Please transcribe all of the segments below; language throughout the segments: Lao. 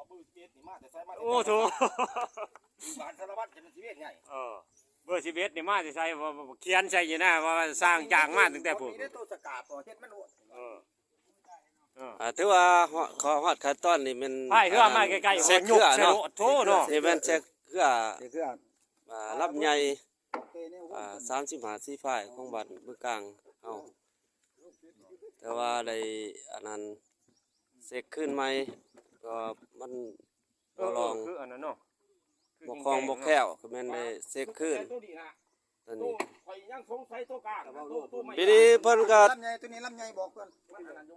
ໂອ້ໂຖ ຢູ່ບ້ານສາລະວັດ ເປັນສິບເອັດໃຫຍ່ ເອີ ເບີສິບເອັດນີ້ມາແຕ່ໃສ? ວ່າ ວ່າຂຽນໃສ່ຢູ່ນະ ວ່າສ້າງຈ້າງມາຕັ້ງແຕ່ພຸ້ນ ໂຕສະກາບ ເຮັດມັນໂອດ ເອີ ເອີ ອ່າ ຖືວ່າຮອດ ເຂົ້າຮອດຂັ້ນຕອນນີ້ແມ່ນ ພາຍເຮືອມາໃກ້ໆ ເຊັກເຮືອເນາະ ໂທເນາະ ນີ້ແມ່ນເຊັກເຮືອ ເຊັກເຮືອ ອ່າ ລຳໃຫຍ່ ອ່າ ສາມສິບຫ້າ ຊີພາຍຂອງບ້ານເມືອງກາງເຮົາ ແຕ່ວ່າໄດ້ອັນນັ້ນ ເຊັກຄືນໃໝ່ ກໍມັນ ເອີ ບໍ່ລອງ ເອີ ຄືອັນນັ້ນເນາະ ບໍ່ຄ່ອງບໍ່ແຄ້ວ ກໍແມ່ນໄດ້ເຊັກຄືນ ໂຕນີ້ນະ ໂຕນີ້ ໂຕ ຂ້ອຍຍັງສົງໄສໂຕກາງ ໂຕ ໂຕໃໝ່ ປີນີ້ເພິ່ນກໍ ລຳໃຫຍ່ ໂຕນີ້ລຳໃຫຍ່ ບອກເພິ່ນ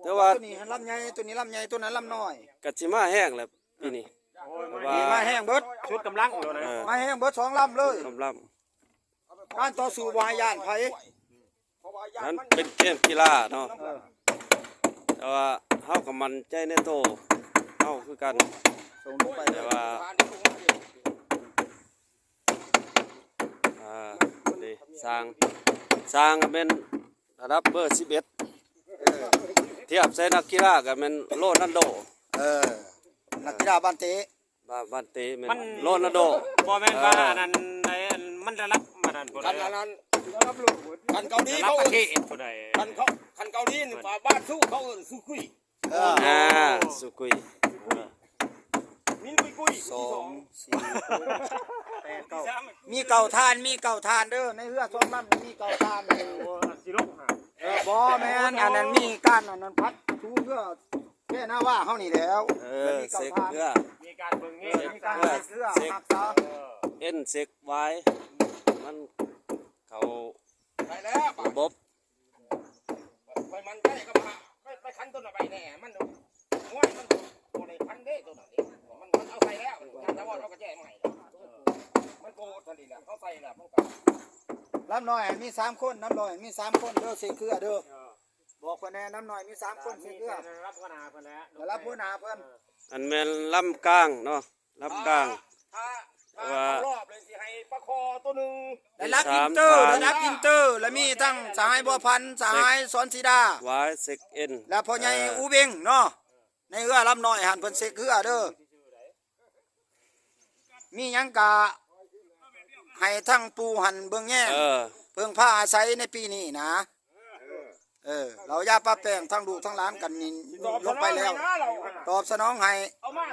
ແຕ່ວ່າ ໂຕນີ້ລຳໃຫຍ່ ໂຕນີ້ລຳໃຫຍ່ ໂຕນັ້ນລຳນ້ອຍ ກໍຊິມາແຮງແຫຼະປີນີ້ ໂອ້ຍ ເພາະວ່າ ມາແຮງເບິດ ສຸດກຳລັງໂລດນະ ເອີ ມາແຮງເບິດສອງລຳເລີຍ ກຳລັງ ການຕໍ່ສູ້ບໍ່ໃຫ້ຢ້ານໃຜ ມັນເປັນເກມກິລາເນາະ ເອີ ແຕ່ວ່າເຮົາກໍໝັ້ນໃຈໃນໂຕເຮົາຄືກັນ ສົ່ງລົງໄປ ແຕ່ວ່າ ອ່າ ນີ້ ສ້າງ ສ້າງກໍແມ່ນລະດັບເບີສິບເອັດ ທຽບໃສ່ນັກກິລາກໍແມ່ນໂຣນັນໂດ ເອີ ນັກກິລາບານເຕະ ບາ ບານເຕະແມ່ນ ມັນ ໂຣນັນໂດ ບໍ່ແມ່ນວ່າ ເອີ ອັນນັ້ນ ໄອ້ ອັນ ມັນລະດັບ ອັນນັ້ນ ລະດັບໂລກ ຄັນເກົາຫຼີ ລະດັບປະເທດ ເຂົາເອີ້ນ ຜູ້ໃດ ຄັນເຂົາ ຄັນເກົາຫຼີນີ້ ບາ ບານຊູ ເຂົາເອີ້ນຊູກຸຍ ເອີ ອ່າ ຊູກຸຍ ມິນກຸຍກຸຍ ສອງ ສີ່ ແປດ ເກົ້າ ມີເກົ້າທ່ານ ມີເກົ້າທ່ານເດີ ໃນເຮືອສອງລຳມີເກົ້າທ່ານ ໂອ້ ຊິລົງຫາ ເອີ ບໍ່ແມ່ນ ອັນນັ້ນມີການ ອັນນັ້ນ ພັດທູເຮືອ ແຄ່ນາວ່າເຮົານີ້ແຫຼ້ວ ເອີ ເຊັກເຮືອ ມີການເບິ່ງແຍງ ມີການເຊັກເຮືອ ເຊັກ ຮັກສາ ເອັນ ເຊັກວາຍ ມັນເຂົ້າ ໄປແລ້ວ ລະບົບ ຂ້ອຍໝັ້ນໃຈກັບ ໄປ ໄປຄັນໂຕນັ້ນໄປແດ່ ມັນ ໂອ້ຍ ມັນບໍ່ໄດ້ຄັນເດ້ໂຕນັ້ນເດ້ ມັນ ມັນເອົາໃສ່ແລ້ວ ທາວອນເອົາກະແຈມາໃຫ້ ມັນໂກດຊັ້ນນີ້ແຫຼະ ເອົາໃສ່ແລ້ວ ມັນກໍ ລຳນ້ອຍມີສາມຄົນ ລຳນ້ອຍມີສາມຄົນເດີ ເຊັກເຮືອເດີ ບອກເພິ່ນແດ່ ລຳນ້ອຍມີສາມຄົນ ເຊັກເຮືອ ລະດັບຫົວໜ້າເພິ່ນແຫຼະ ລະດັບຫົວໜ້າເພິ່ນ ອັນແມ່ນລຳກາງເນາະ ລຳກາງ ຖ້າ ຖ້າ ຖ້າເຂົ້າລອບເລີຍ ຊິໃຫ້ປາຄໍໂຕໜຶ່ງ ລະດັບອິນເຕີ ລະດັບອິນເຕີ ລະມີທັງສະຫາຍບົວພັນ ສະຫາຍສອນສີດາ ວາຍ ເຊັກເອັນ ລະພໍ່ໃຫຍ່ ເອີ ອູເບັງເນາະ ໃນເຮືອລຳນ້ອຍຫັ້ນ ເພິ່ນເຊັກເຮືອເດີ ມີຫຍັງກະໃຫ້ທັງປູ່ຫັ້ນເບິ່ງແຍງ ເອີ ເພິ່ງພາອາໄສໃນປີນີ້ນະ ເອີ ເຮົາຢ່າປະແປງ ທັງລູກທັງຫຼານກັນນີ້ລົງໄປແລ້ວ ຕອບສະໜອງໃຫ້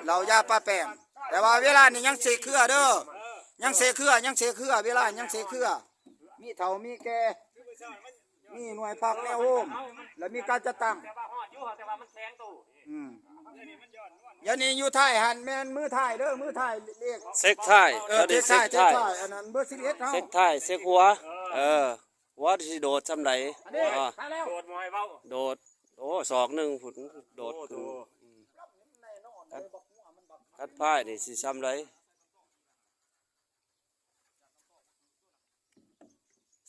ເຮົາຢ່າປະແປງ ແຕ່ວ່າເວລານີ້ຍັງເຊັກເຮືອເດີ ຍັງເຊັກເຮືອ ຍັງເຊັກເຮືອ ເວລາຍັງເຊັກເຮືອ ມີເຖົ້າມີແກ່ ມີໜ່ວຍພັກແນວໂຮມ ແລະ ມີການຈັດຕັ້ງ ອືມ ດຽວນີ້ຢູ່ທ້າຍຫັ້ນແມ່ນມືທ້າຍເດີ ມືທ້າຍເລກ ເຊັກທ້າຍ ເອີ ເຊັກທ້າຍ ເຊັກທ້າຍ ອັນນັ້ນເບີສິບເອັດເຮົາ ເຊັກທ້າຍ ເຊັກຫົວ ເອີ ວ່າຊິໂດດຊ່ຳໃດ ອັນນີ້ ເນາະ ໂດດບໍ່ໃຫ້ເວົ້າ ໂດດ ໂອ້ ສອກໜຶ່ງພຸ້ນ ໂດດຂຶ້ນ ໂອ້ໂຫ ອືມ ກັດ ກັດພາຍນີ້ຊິຊ່ຳໃດ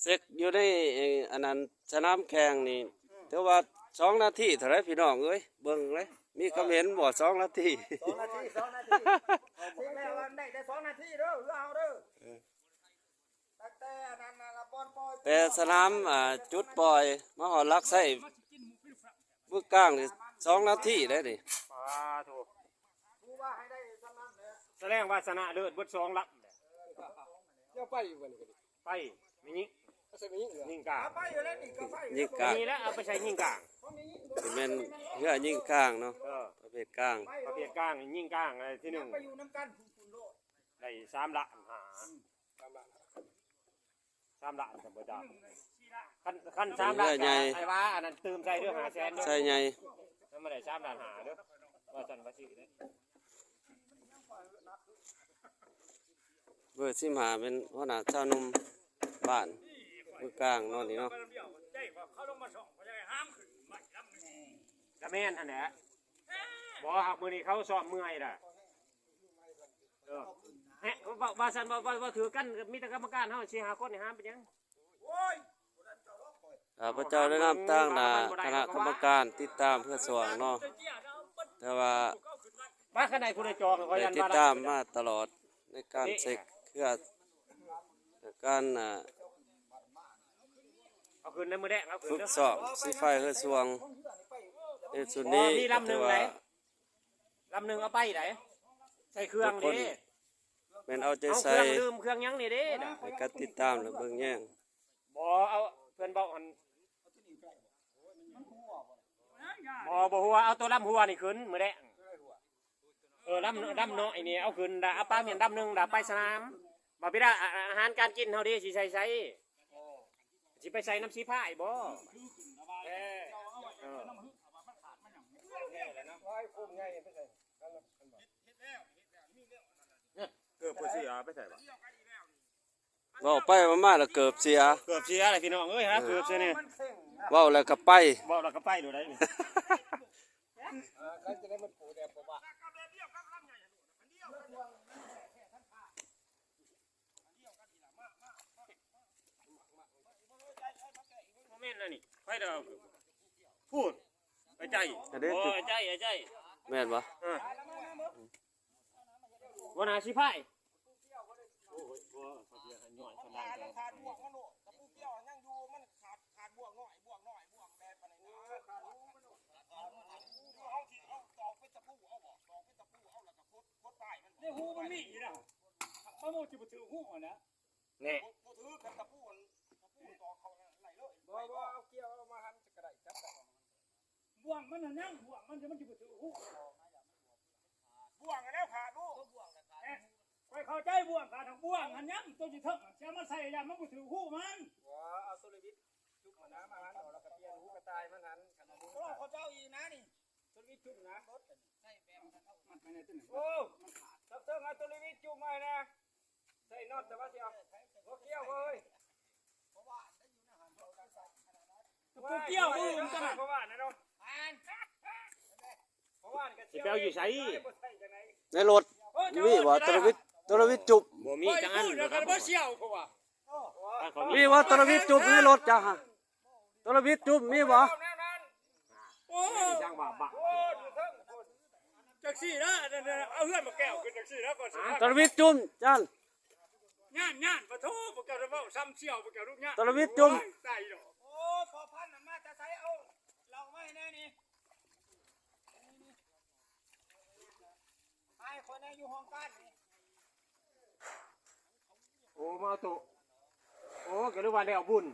ເຊັກຢູ່ໃນ ເອີ ອັນນັ້ນ ສະໜາມແຂ່ງນີ້ ອືມ ຖືວ່າສອງນາທີເທົ່າໃດພີ່ນ້ອງເອີຍ ເບິ່ງເລີຍ ມີຄວາມເຫັນບໍ່ ສອງນາທີ ສອງນາທີ ສອງນາທີ ເຊັກແລ້ວໄດ້ແຕ່ສອງນາທີເດີ ເຮືອເຮົາເດີ ເອີ ແຕ່ສະໜາມ ອ່າ ຈຸດປ່ອຍມາຮອດຫຼັກໄຊເມືອງກາງນີ້ ສອງນາທີໄດ໋ນີ້ ປາໂທ ສະແດງວ່າຊະນະເລີດເບິດສອງລຳ ເຈົ້າໄປຢູ່ບໍ່ນີ້ ໄປ ມີຍິງ ໄປໃສ່ມີຍິງເຫຼືອ ຍິງກາງ ໄປຢູ່ແລ້ວນີ້ກໍໄປ ຍິງກາງ ນີ້ແຫຼະ ເອົາໄປໃສ່ຍິງກາງ ຊິແມ່ນເຮືອຍິງກາງເນາະ ເອີ ປະເພດກາງ ປະເພດກາງ ຍິງກາງ ເອີ ທີໜຶ່ງ ໄປຢູ່ນຳກັນພຸ້ນໂລດ ໄດ້ສາມລ້ານຫ້າ ສາມລ້ານ ສາມລ້ານ ທ່ານຜູ້ເຈົ້າ ຄັນ ຄັນສາມລ້ານ ເຮືອໃຫຍ່ ກໍໃຫ້ວ່າອັນນັ້ນຕື່ມໃສ່ເດີ ຫ້າແສນເດີ ໃສ່ໃຫຍ່ ມັນບໍ່ໄດ້ສາມລ້ານຫ້າເດີ ວ່າຊັ້ນວ່າຊີ້ເດີ ເບີສິບຫ້າແມ່ນຫົວໜ້າຊາວໜຸ່ມບ້ານເມືອງກາງເນາະນີ້ເນາະ ກະແມ່ນຫັ້ນແຫຼະ ບໍ່ ຫາກມື້ນີ້ເຂົາຊ້ອມເມື່ອຍລະ ເອີ ແຮະ ເວົ້າ ເວົ້າຊັ້ນ ເວົ້າ ເວົ້າ ເວົ້າຖືກກັນ ມີແຕ່ກຳມະການເຮົາສີ່ຫ້າຄົນນີ້ ຫາມເປັນຫຍັງ? ຂ້າພະເຈົ້າໄດ້ນຳຕາງໜ້າຄະນະກຳມະການຕິດຕາມເຮືອຊ່ວງເນາະ ແຕ່ວ່າ ມາຄັນໃດຜູ້ໃດຈອງ ໄດ້ຕິດຕາມມາຕະຫຼອດໃນການເຊັກເຮືອ ການ ອ່າ ເອົາຂຶ້ນໃນມື້ແລງ ເອົາຂຶ້ນ ຝຶກຊ້ອມສີໄຟເຮືອຊ່ວງ ໃນຊຸດນີ້ ມີລຳໜຶ່ງ ຖືວ່າ ລຳໜຶ່ງເອົາໄປໃດ ເອີ ໃສ່ເຄື່ອງເດ້ ແມ່ນເອົາໃຈໃສ່ ເອົາເຄື່ອງດື່ມເຄື່ອງຫຍັງນີ້ເດ້ນະ ໃຫ້ການຕິດຕາມ ແລະ ເບິ່ງແຍງ. ບໍ່ ເອົາເພື່ອນເວົ້າອັນ ບໍ່ ບໍ່ຫົວ ເອົາໂຕລຳຫົວນີ້ຂຶ້ນມື້ແລງ. ເອີ ລຳ ລຳນ້ອຍນີ້ເອົາຂຶ້ນ ດາ ເອົາປາໝ້ຽນລຳໜຶ່ງ ດາໄປສະໜາມ. ບາດເວລາອາ ອາຫານການກິນເຮົາເດ້ ຊິໃສ່ໃສ? ຊິໄປໃສ່ນຳສີພາຍບໍ່? ເອີ ເອີ ເກີບບໍ່ເສຍ ເອົາໄປໃສ່ບໍ່? ເວົ້າໄປເວົ້າມາລະເກີບເສຍ ເກີບເສຍລະພີ່ນ້ອງເອີຍ ຫາເກີບເສຍແດ່. ເວົ້າແລ້ວກໍໄປ ເວົ້າແລ້ວກໍໄປໂລດໄດ໋. ບໍ່ແມ່ນລະນີ້ ໃຜດອກ ພຸ້ນ ອ້າຍໃຈ ອັນນີ້ ໂອ້ ອ້າຍໃຈ ອ້າຍໃຈ ແມ່ນບໍ່? ເອີ ບໍ່ໜ້າຊິພາຍ. ໂອ້ຍ ບໍ່ ເຂົາຊິໃຫ້ຍ້ອຍສະບາຍໃຈ. ໃນຮູມັນມີຢູ່ນະ ມັນບໍ່ ຊິບໍ່ຖືກຮູຫັ້ນນະ. ແນ່ ບໍ່ ບໍ່ຖືກ ຄັນຕະປູ ຕະປູຕອກເຂົ້າໄດ້ເລີຍ. ບໍ່ ບໍ່ ເອົາກ່ຽວ ເອົາມາຫັນກະໄດ້ ຈັບໄດ້. ບ່ວງມັນຫັ້ນຍັງ ບ່ວງມັນ ມັນຊິບໍ່ຖືກຮູ. ບ່ວງອັນແລ້ວຂາດຮູ້. ແນ່ ຂ້ອຍເຂົ້າໃຈ ບ່ວງຂາດ ທາງບ່ວງຫັ້ນຍັງ ໂຕຢູ່ເທິງຫັ້ນ ຊິເອົາມາໃສ່ ຢ້ານມັນບໍ່ຖືກຮູມັນ. ບໍ່ ເອົາໂຕລະວິດຈຸບຫັ້ນນະ ມາຫັນອອກ ແລ້ວກໍປ່ຽນຫູກະຕ່າຍມັນຫັ້ນ. ຄັນບໍ່ ເຂົາເຈົ້າອີກນະນີ້ ໂຕລະວິດຈຸບນະ. ໂອ້ ເທິງໆ ເອົາໂຕລະວິດຈຸບໃໝ່ນະ. ໃສ່ນັອດ ແຕ່ວ່າຊິເອົາຫົວກ່ຽວເວີຍ ຕະປູກ່ຽວບໍ່ຮູ້ກັນນະ. ເພາະວ່ານະເນາະ ເພາະວ່ານະ ຊິໄປເອົາຢູ່ໃສ? ໃນລົດ ເອີ ມີບໍ່ ໂຕລະວິດ ໂຕລະວິດຈຸບ? ບໍ່ມີຈັກອັນ ບໍ່ສ່ຽວເພາະວ່າ ມີບໍ່ ໂຕລະວິດຈຸບໃນລົດເຈົ້າຫັ້ນ? ໂຕລະວິດຈຸບມີບໍ່? ໂອ້ ຈັ່ງວ່າບັກ ໂອ້ ຢູ່ເທິງ ຈັ່ງຊີ້ນະ ອັນນັ້ນນະ ເອົາເຮືອນໝາກແກ້ວຂຶ້ນຈັ່ງຊີ້ນະ ກ່ອນຊິ ໂຕລະວິດຈຸບ ຈັ່ງ ຢ້ານ ຢ້ານ ປະໂທ ພວກເຈົ້າເວົ້າຊ້ຳສ່ຽວ ພວກເຈົ້າລູກຍາກ ໂຕລະວິດຈຸບ ໂອ້ຍ ຕາຍດອກ. ໂອ້ ພໍ່ພັນນັ້ນມາແຕ່ໃສ? ເອົາເຫຼົ້າມາໃຫ້ແດ່ນີ້ ໃຫ້ຄົນແດ່ຢູ່ຫ້ອງການນີ້. ໂອ້ ມາເອົາໂຕ ໂອ້ ກະນຶກວ່າແລ້ວບຸນ.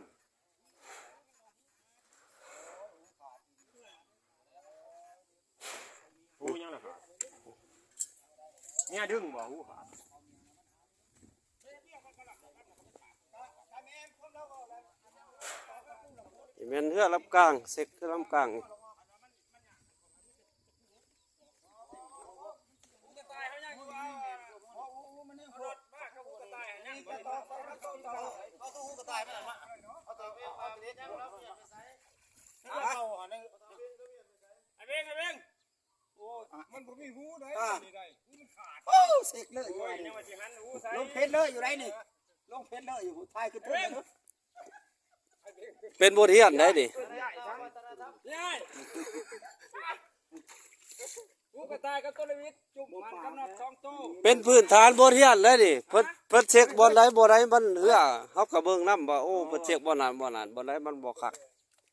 ຫູຍັງລະຂາດ? ເມຍດຶງບໍ່ຫູຂາດ? ແມ່ນເຮືອລຳກາງ ເຊັກເຮືອລຳກາງ. ໂອ້ ມັນບໍ່ມີຫູໃດ໋ ອ່າ ນີ້ໄດ໋ ຫູມັນຂາດ. ໂອ້ ເຊັກເລີຍຢູ່ ໂອ້ຍ ນີ້ ຍັງວ່າຊິຫັນຫູໃສ່ ລົງເພັດເລີຍຢູ່ໃດ໋ນີ້ ລົງເພັດເລີຍຢູ່ ຖ່າຍຂຶ້ນເທິງເດີ. ເປັນບົດຮຽນໄດ໋ນີ້ ຫູກະຕ່າຍກັບໂຕລະວິດ ຈຸບມັນກຳນົດສອງໂຕ ເປັນພື້ນຖານບົດຮຽນເລີຍນີ້. ເພິ່ນ ເພິ່ນເຊັກບ່ອນໃດບໍ່ໄດ້ ມັນເຮືອ ເຮົາກໍເບິ່ງນຳວ່າ ໂອ້ ເພິ່ນເຊັກບ່ອນນັ້ນ ບ່ອນນັ້ນ ບ່ອນໃດມັນບໍ່ຄັກ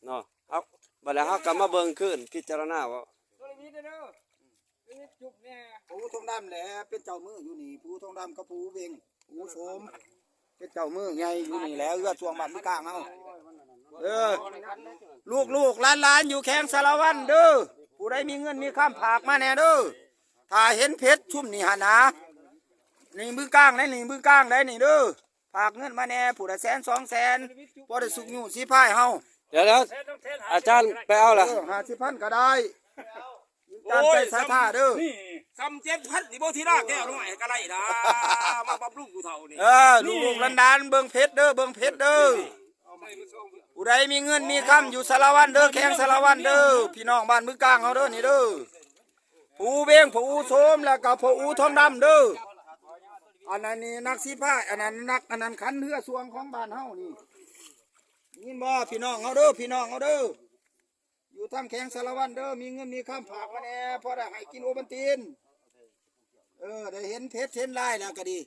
ເນາະ. ເຮົາ ບັດແລ້ວເຮົາກໍມາເບິ່ງຄືນ ພິຈາລະນາວ່າ ໂຕລະວິດເດີ ໂຕລະວິດຈຸບແນ່. ຜູ້ທອງດຳແຫຼະເປັນເຈົ້າມືຢູ່ນີ້ ຜູ້ທອງດຳກັບຜູ້ເວັງ ຜູ້ໂສມ ເປັນເຈົ້າມືໃຫຍ່ຢູ່ນີ້ແຫຼະ ເຮືອຊ່ວງບ້ານມືກາງເຮົາ. ເອີ ລູກໆຫຼານໆຢູ່ແຂວງສາລະວັນເດີ ຜູ້ໃດມີເງິນມີຄຳຝາກມາແດ່ເດີ. ຖ້າເຫັນເພັດຊຸມນີ້ຫັ້ນນະ ນີ້ມືກາງໄດ໋ ນີ້ມືກາງໄດ໋ນີ້ເດີ. ຝາກເງິນມາແດ່ ຜູ້ລະແສນສອງແສນ ພໍໄດ້ຊຸກຍູ້ສີພາຍເຮົາ. ດຽວໆ ອາຈານໄປເອົາລະ ເອີ ຫ້າສິບພັນກໍໄດ້. ໂອ້ຍ ຕາມໃຈສາທາເດີ ນີ້ຊ້ຳເຈັດພັນນີ້ບໍ່ ທີລາແກ້ວນ້ອຍກໍໄດ້ດາ ມາບຳລຸງຜູ້ເຖົ້ານີ້. ເອີ ລູກໆຫຼານໆເບິ່ງເພັດເດີ ເບິ່ງເພັດເດີ. ຜູ້ໃດມີເງິນມີຄຳຢູ່ສາລະວັນເດີ ແຂວງສາລະວັນເດີ ພີ່ນ້ອງບ້ານມືກາງເຮົາເດີ ນີ້ເດີ. ພໍ່ອູເວັງ ພໍ່ອູໂສມ ແລ້ວກໍພໍ່ອູທອງດຳເດີ. ອັນນັ້ນນີ້ນັກສີພາຍ ອັນນັ້ນນັກ ອັນນັ້ນຂັນເຮືອຊ່ວງຂອງບ້ານເຮົານີ້ ຍິນບໍ່ ພີ່ນ້ອງເຮົາເດີ ພີ່ນ້ອງເຮົາເດີ. ຢູ່ທາງແຂວງສາລະວັນເດີ ມີເງິນມີຄຳຝາກມາແດ່ ພໍໄດ້ໃຫ້ກິນໂອວັນຕິນ. ເອີ ໄດ້ເຫັນເພັດເຫັນລາຍແລ້ວກໍດີ.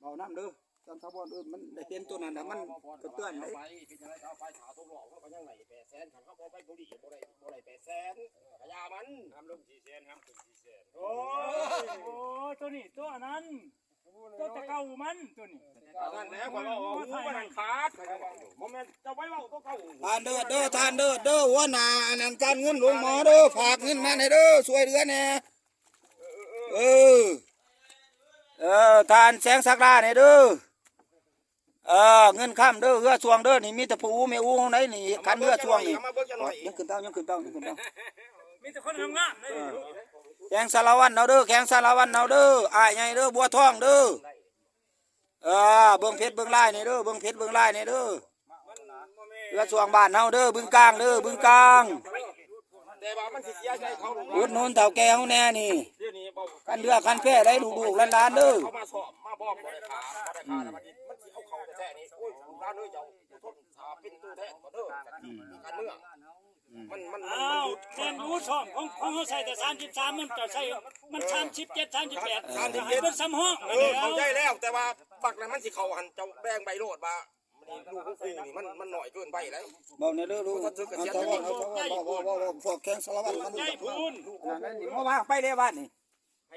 ເວົ້ານຳເດີ ຈັນຖາວອນ ເອີ ມັນໄດ້ເຫັນໂຕນັ້ນນະ ມັນກະເຕືອນເດ້. ເປັນຈັ່ງໃດກໍເອົາໄປ ຖ້າຕົກລອບເຮົາກໍຍັງໄດ້ແປດແສນ ຄັນເຮົາບໍ່ໄປບູລີ ບໍ່ໄດ້ ບໍ່ ໄປແປດແສນ ກະຢ່າມັນ ຫ້າມລົງສີ່ແສນ ຫ້າມຂຶ້ນສີ່ແສນ ໂອ້ຍ ໂອ້ ໂຕນີ້ ໂຕອັນນັ້ນ ໂຕແຕ່ເກົ່າມັນ ໂຕນີ້ ອັນນັ້ນແຫຼະ ຂ້ອຍເວົ້າວ່າຫູມັນຂາດ ຂ້ອຍເວົ້າຢູ່ ບໍ່ແມ່ນເຈົ້າໄປເວົ້າໂຕເກົ່າ ທ່ານເດີດເດີ ທ່ານເດີດເດີ ຫົວໜ້າອັນນັ້ນການເງິນໂຮງໝໍເດີ ຝາກເງິນມາແດ່ເດີ ຊ່ວຍເຫຼືອແດ່ ເອີ ເອີ ທ່ານແສງສັກດາແດ່ເດີ. ເອີ ເງິນຄຳເດີ ເຮືອຊ່ວງເດີ ນີ້ມີແຕ່ພໍ່ອູແມ່ອູເຮົາໃດນີ້ ຄັນເຮືອຊ່ວງນີ້ ເອົາມາເບິ່ງຈັກໜ້ອຍ ຍັງຂຶ້ນເຕົາ ຍັງຂຶ້ນເຕົາ ຍັງຂຶ້ນເຕົາ ມີແຕ່ຄົນງາມໆເດ້ ເອີ ແຂວງສາລະວັນເຮົາເດີ ແຂວງສາລະວັນເຮົາເດີ ອ້າຍໃຫຍ່ເດີ ບົວທອງເດີ ເອີ ເບິ່ງເພັດເບິ່ງລາຍແດ່ເດີ ເບິ່ງເພັດເບິ່ງລາຍແດ່ເດີ ເຮືອຊ່ວງບ້ານເຮົາເດີ ບຶງກາງເດີ ບຶງກາງ ແຕ່ວ່າມັນຊິເສຍໃຈເຂົາ ອຸດໜູນເຖົ້າແກ່ເຮົາແດ່ນີ້ ດຽວນີ້ເວົ້າ ຄັນເຮືອຄັນແພໄດ້ລູກໆຫຼານໆເດີ ເຂົາມາຊອບມາບອມບໍ່ໄດ້ຂາ ບໍ່ໄດ້ຂາ ແລ້ວບັດນີ້ມັນຊິເອົາເຂົ້າແທ້ໆນີ້ ໂອ້ຍ ລູກຫຼານເອີຍ ເຈົ້າຄົນຖ້າເປັນໂຕແທນກ່ອນເດີ ອືມ ການເມືອງ ອືມ ມັນ ມັນ ມັນ ມັນຫຼຸດ ແມ່ນຢູ່ ຊ່ອງຂອງ ຂອງເຮົາໃຊ້ແຕ່ສາມສິບສາມ ມັນເຈົ້າໃຊ້ ມັນສາມສິບເຈັດ ສາມສິບແປດ ສາມສິບເຈັດ ເປັນສຳຮອງ ເອີ ເຂົ້າໃຈແລ້ວ ແຕ່ວ່າບັກນັ້ນມັນຊິເຂົ້າຫັ້ນ ເຈົ້າແບ່ງໄປໂລດວ່າ ນີ້ລູກຂອງກູນີ້ມັນ ມັນໜ້ອຍເກີນໄປແລ້ວ ເວົ້າແດ່ເດີລູກ ເອົາ ເວົ້າ ເວົ້າ ເວົ້າ ເວົ້າ ເວົ້າ ພວກແຂວງສາລະວັນມັນ ໃຫຍ່ພຸ້ນ ອັນນັ້ນນີ້ມາວາງໄປເດ້ບ້ານນີ້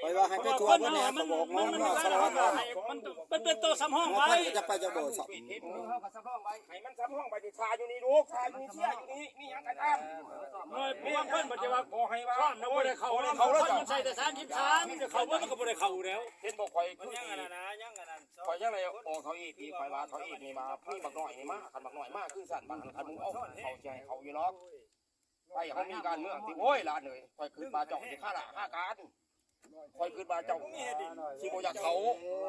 ຂ້ອຍວ່າໃຫ້ໄປທົ່ວເບິດແດ່ ຂ້ອຍບອກມາ ມັນ ມັນ ມັນ ມັນເປັນໂຕສຳຮອງໄວ້ ຈະໄປຈະບໍ່ຊອກ ໃຫ້ມັນສຳຮອງໄວ້ ນີ້ຖ້າຢູ່ນີ້ລູກ ຖ້າຢູ່ນີ້ ເຊຍຢູ່ນີ້ ມີຫຍັງກະຕາມ ເອີຍ ບາງຄົນມັນຈະວ່າ ຂໍໃຫ້ວ່າ ບໍ່ໄດ້ເຂົ້າ ບໍ່ໄດ້ເຂົ້າເລີຍ ມັນໃຊ້ແຕ່ສາມສິບສາມ ມັນຈະເຂົ້າບໍ່ ມັນກະບໍ່ໄດ້ເຂົ້າແລ້ວ ເຫັນບໍ່ ຂ້ອຍຄື ຍັງອັນນັ້ນນະ ຍັງອັນນັ້ນ ຂ້ອຍຍັງໄດ້ອອກເທົ່າອີກ ຂ້ອຍວ່າເທົ່າອີກນີ້ວ່າ ມີບັກນ້ອຍນີ້ມາ ຄັນບັກນ້ອຍມາຄືຊັ້ນ ບາງຄັນໝູ່ເອົາ ເຂົາຊິໃຫ້ເຂົ້າຢູ່ດອກ ໄປເຮົາມີການເມືອງຕິ ໂອ້ຍ ຫຼານເອີຍ ຂ້ອຍຄິດວ່າເຈົ້າຊິຄາລາຄາການ ຂ້ອຍຄິດວ່າເຈົ້າຊິບໍ່ຢາກເຂົ້າ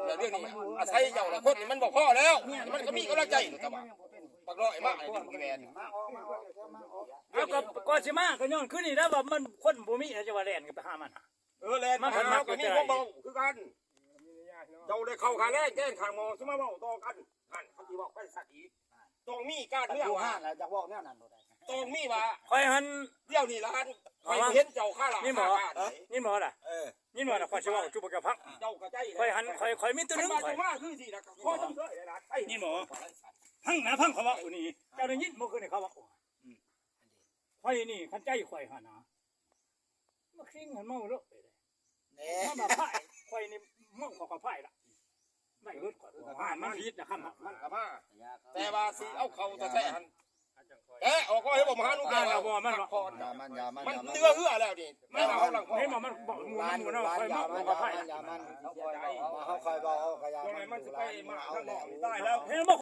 ແລ້ວດຽວນີ້ອາໄສເຈົ້າລະຄົນນີ້ມັນບໍ່ພໍແລ້ວ ມັນກະມີກຳລັງໃຈແລ້ວ ແຕ່ວ່າບັກນ້ອຍມານີ້ແມ່ນ ເອົາ ກະ ກ່ອນຊິມາກະຍ້ອນຄືນີ້ແຫຼະວ່າມັນຄົນບໍ່ມີ ເຮົາຈະວ່າແລ່ນກັນໄປຫາມັນ ເອີ ແລ່ນມາ ເຮົາກະມີຄວາມເວົ້າຄືກັນ ເຈົ້າໄດ້ເຂົ້າຂ້າງແລງແກງຂ້າງໝໍ ຊິມາເວົ້າຕໍ່ກັນ ຫັ້ນ ເຂົາຊິເວົ້າໄປຊັ້ນອີກ ຕ້ອງມີການເມືອງວ່າ ແລ້ວຢາກເວົ້າແນວນັ້ນບໍ່ໄດ້ ຕ້ອງມີວ່າ ຂ້ອຍຫັ້ນ ດຽວນີ້ລະຫັ້ນ ຂ້ອຍເຫັນເຈົ້າຄາລາຄາການ ຍິນບໍ່ລະ ເອີ ຍິນບໍ່ລະ ຂ້ອຍຊິເວົ້າສູ່ພວກເຈົ້າຟັງ ເຈົ້າກະໃຈ ຂ້ອຍຫັ້ນ ຂ້ອຍ ຂ້ອຍມີໂຕໜຶ່ງ ຄັນວ່າເຈົ້າມາຄືຊີ້ນະ ຂໍຊົມເຊີຍຫຼາຍໆ ຍິນບໍ່ ຟັງນະ ຟັງເຂົາເວົ້ານີ້ ເຈົ້າໄດ້ຍິນບໍ່ຄືນີ້ເຂົາເວົ້າ ຂ້ອຍນີ້ຄັນໃຈຂ້ອຍຫັ້ນນະ ບັກຊິງຫັ້ນເມົາໂລດ ແນ່ ມັນມາພາຍ ຂ້ອຍນີ້ເມົາເຂົ້າກັບພາຍລະ ໄດ້ເບິດຂ້ອຍ ມັນຜິດນະ ຄັນ ມັນກະມາ ແຕ່ວ່າຊິເອົາເຂົ້າແທ້ໆຫັ້ນ ແກະອອກກໍໃຫ້ບໍ່ມາຫາໜູແກະ ບໍ່ມັນ ມັນເຫຼືອເຮືອແລ້ວນີ້ ມັນເອົາຫຼັງ ເຫັນບໍ່ ມັນບອກໝູ່ມັນໝູ່ເນາະ ຂ້ອຍເມົາເຂົ້າກັບພາຍ ເຮົາຄ່ອຍເວົ້າເຮົາກະຢ່າມັນ ມັນຊິໄປມາທາງນອກນີ້ຕາຍແລ້ວ ເຫັນບໍ່